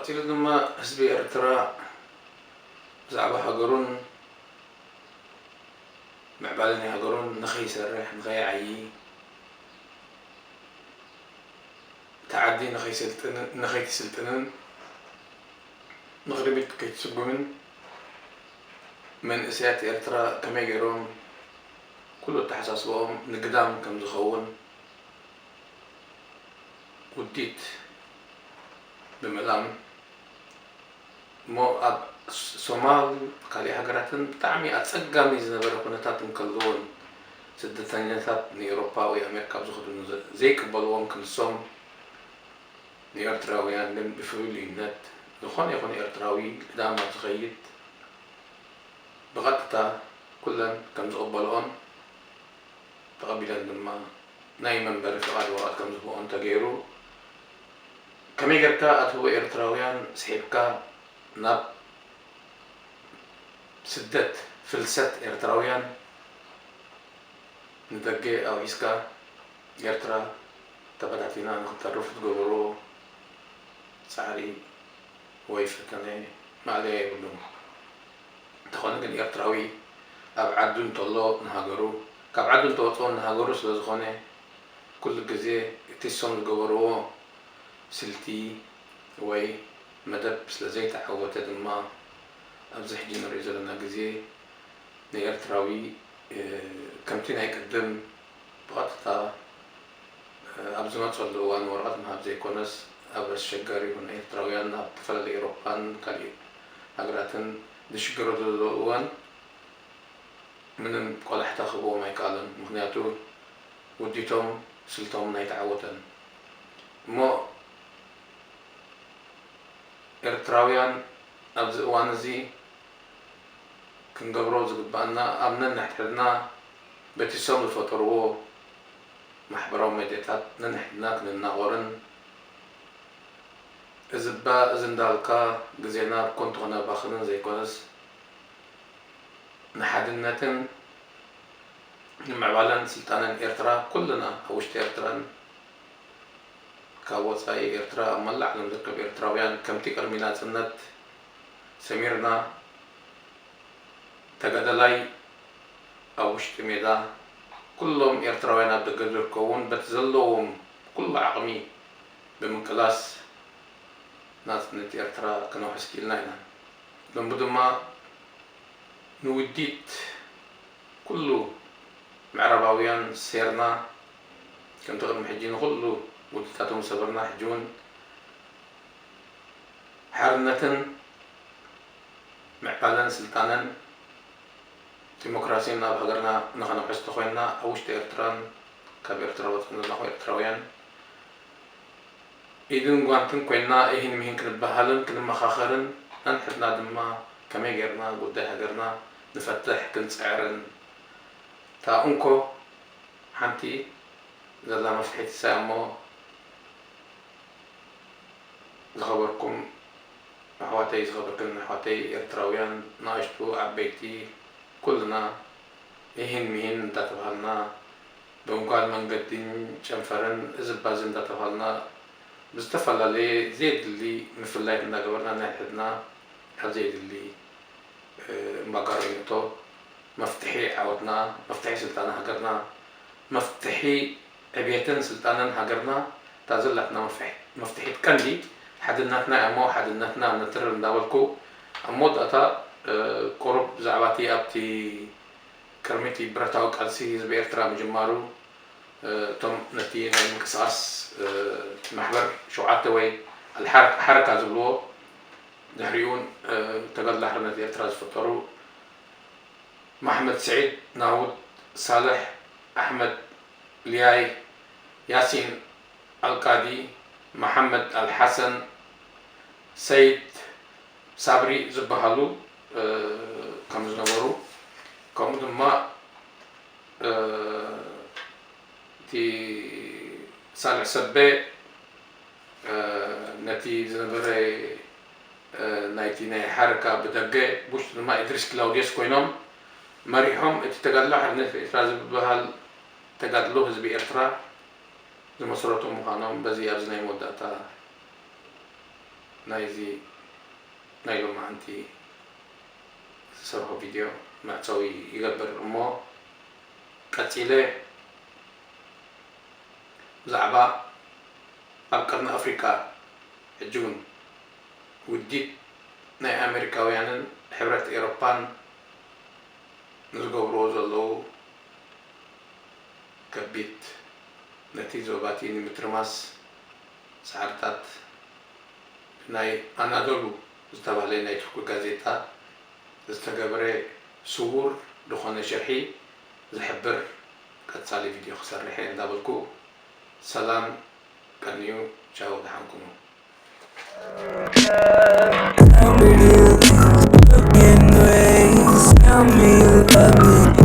ቀጺሉ ድማ ህዝቢ ኤርትራ ብዛዕባ ሃገሩን ምዕባለ ናይ ሃገሩን ንኸይሰርሕ፣ ንኸይዓዪ፣ እታ ዓዲ ንኸይሰልጥን-፣ ንኸይትስልጥንን ንቕድሚት ከይትስጉምን መንእሰያት ኤርትራ ከመይ ገይሮም ኩሉ ኣተሓሳስባኦም ንግዳም ከም ዝኸውን ውዲት ብምእላም እሞ ኣብ ሶማል ካልእ ሃገራትን ብጣዕሚ ኣጸጋሚ ዝነበረ ኩነታት እንከልዎን ስደተኛታት ንኤውሮፓ ወይ ኣሜሪካ ኣብ ዝኸዱ ዘይቅበልዎም ክንሶም ንኤርትራውያን ግን ብፍሉይነት ዝኾነ ይኹን ኤርትራዊ ግዳም ኣብ ዝኸይድ ብቐጥታ ኩለን ከም ዝቕበልኦን ተቐቢለን ድማ ናይ መንበሪ ፍቓድ ወረቐት ከም ዝህብኦን ተገይሩ። ከመይ ጌርካ ኣትህቦ ኤርትራውያን ስሒብካ ናብ ስደት፣ ፍልሰት ኤርትራውያን ንደገ ኣውሒስካ ኤርትራ ተበታቲና ንክተርፍ ዝገበርዎ ጻዕሪ ወይ ፈተነ ማእለያ የብሉን። እንተኾነ ግን ኤርትራዊ ኣብ ዓዱ እንተሎ ንሃገሩ፣ ካብ ዓዱ እንተወጽኦ ንሃገሩ ስለ ዝኾነ ኩሉ ግዜ እቲ እሶም ዝገበርዎ ስልቲ ወይ መደብ ስለ ዘይተዓወተ ድማ ኣብዚ ሕጂ ንሪኦ ዘለና ግዜ ንኤርትራዊ ከምቲ ናይ ቅድም ብቐጥታ ኣብ ዝመጸሉ እዋን ወረቐት ምሃብ ዘይኮነስ ኣብ ኣሸጋሪ ይኹን ኤርትራውያን ኣብ ዝተፈላለዩ ኤውሮፓን ካሊእ ሃገራትን ዝሽገረሉ ዘሎ እዋን ምንም ቆላሕታ ክህብዎም ኣይከኣለን። ምኽንያቱ ውዲቶም ስልቶም ኣይተዓወተን። እሞ ኤርትራውያን ኣብዚ እዋን እዚ ክንገብሮ ዝግባኣና ኣብ ነንሕድሕድና በቲ እሶም ዝፈጠርዎ ማሕበራዊ ሜድያታት ነንሕድና ክንናቆርን እዚ እባ እዚ እንዳልካ ግዜና ብኮንቱ ክነባኽንን ዘይኮነስ ንሓድነትን ንምዕባለን ስልጣነን ኤርትራ ኩልና ኣብ ውሽጢ ኤርትራን ካብ ወጻኢ ኤርትራ ኣብ መላእ ዓለም ዝርከብ ኤርትራውያን ከምቲ ቅድሚ ናጽነት ሰሚርና ተጋዳላይ ኣብ ውሽጢ ሜዳ ኩሎም ኤርትራውያን ኣብ ደገ ዝርከቡ እውን በቲ ዘለዎም ኩሉ ዓቕሚ ብምቅላስ ናጽነት ኤርትራ ክነውሕስ ክኢልና ኢና። ሎሚ ድማ ንውዲት ኩሉ ምዕራባውያን ሴርና ከምቲ ቅድሚ ሕጂ ንኹሉ ውዲታቶም ሰበርና ሕጂ እውን ሓርነትን ምዕባለን ስልጣነን ዲሞክራሲን ኣብ ሃገርና ንኸነውሕስ ተኾይንና ኣብ ውሽጢ ኤርትራን ካብ ኤርትራ ወፃእን ዘለኹ ኤርትራውያን ኢድን ጓንትን ኮይንና እሂን ምሂን ክንበሃልን ክንመኻኸርን ነንሕድና ድማ ከመይ ጌርና ጉዳይ ሃገርና ንፈትሕ ክንፅዕርን እታ እንኮ ሓንቲ ዘላ መፍትሒት እሳ እሞ ዝኸበርኩም ኣሕዋተይ ዝኸበርክን ኣሕዋተይ ኤርትራውያን ንኣሽቱ ዓበይቲ ኩልና እሂን ምሂን እንዳተባሃልና ብእንኳን መንገዲን ጨንፈርን እዚ ባዚ እንዳተባሃልና ብዝተፈላለየ ዘየድሊ ምፍላይት እንዳገበርና ናይ ሕድና ኣብ ዘየድሊ እምባጋሮ ይእቶ መፍትሒ ዓወትና መፍትሒ ስልጣን ሃገርና መፍትሒ ዕብየትን ስልጣንን ሃገርና እታ ዘላትና መፍትሒት ቀንዲ ሓድነትና እያ እሞ ሓድነትና ነትርር እንዳበልኩ ኣብ መወዳእታ ቁሩብ ብዛዕባ እቲ ኣብቲ ቅድሚ እቲ ብረታዊ ቃልሲ ህዝቢ ኤርትራ ምጅማሩ እቶም ነቲ ናይ ምንቅስቃስ ማሕበር ሸውዓተ ወይ ኣልሓረካ ዝብልዎ ድሕሪኡ እውን ተጋድሎ ሓርነት ኤርትራ ዝፈጠሩ ማሕመድ ስዒድ፣ ናውድ ሳልሕ፣ ኣሕመድ ልያይ፣ ያሲን ኣልቃዲ፣ መሓመድ ኣልሓሰን፣ ሰይድ ሳብሪ ዝበሃሉ ከም ዝነበሩ ከምኡ ድማ እቲ ሳልሕ ሰቤ ነቲ ዝነበረ ናይቲ ናይ ሓረካ ብደገ ብውሽጢ ድማ ኢድሪስ ክላውዲየስ ኮይኖም መሪሖም እቲ ተጋድሎ ሓርነት ኤርትራ ዝበሃል ተጋድሎ ህዝቢ ኤርትራ ዝመስረቱ ምዃኖም በዚ ኣብዚ ናይ መወዳእታ ናይዚ ናይ ሎማዓንቲ ዝሰርሖ ቪድዮ መዕጸዊ ይገብር እሞ ቀጺለ ብዛዕባ ኣብ ቀርኒ ኣፍሪቃ ሕጂ እውን ውዲት ናይ ኣሜሪካውያንን ሕብረት ኤሮፓን ንዝገብርዎ ዘለዉ ከቢድ ነቲ ዞባቲ ንምትርማስ ጻዕርታት ብናይ ኣናዶሉ ዝተባህለ ናይ ቱርኪ ጋዜጣ ዝተገብረ ስዉር ዝኾነ ሽርሒ ዝሕብር ቀጻሊ ቪድዮ ክሰርሕ እየ እንዳበልኩ ሰላም ቀንዩ ቻው ደሓን ኩኑ። Tell me you looking ways. Tell me you love me.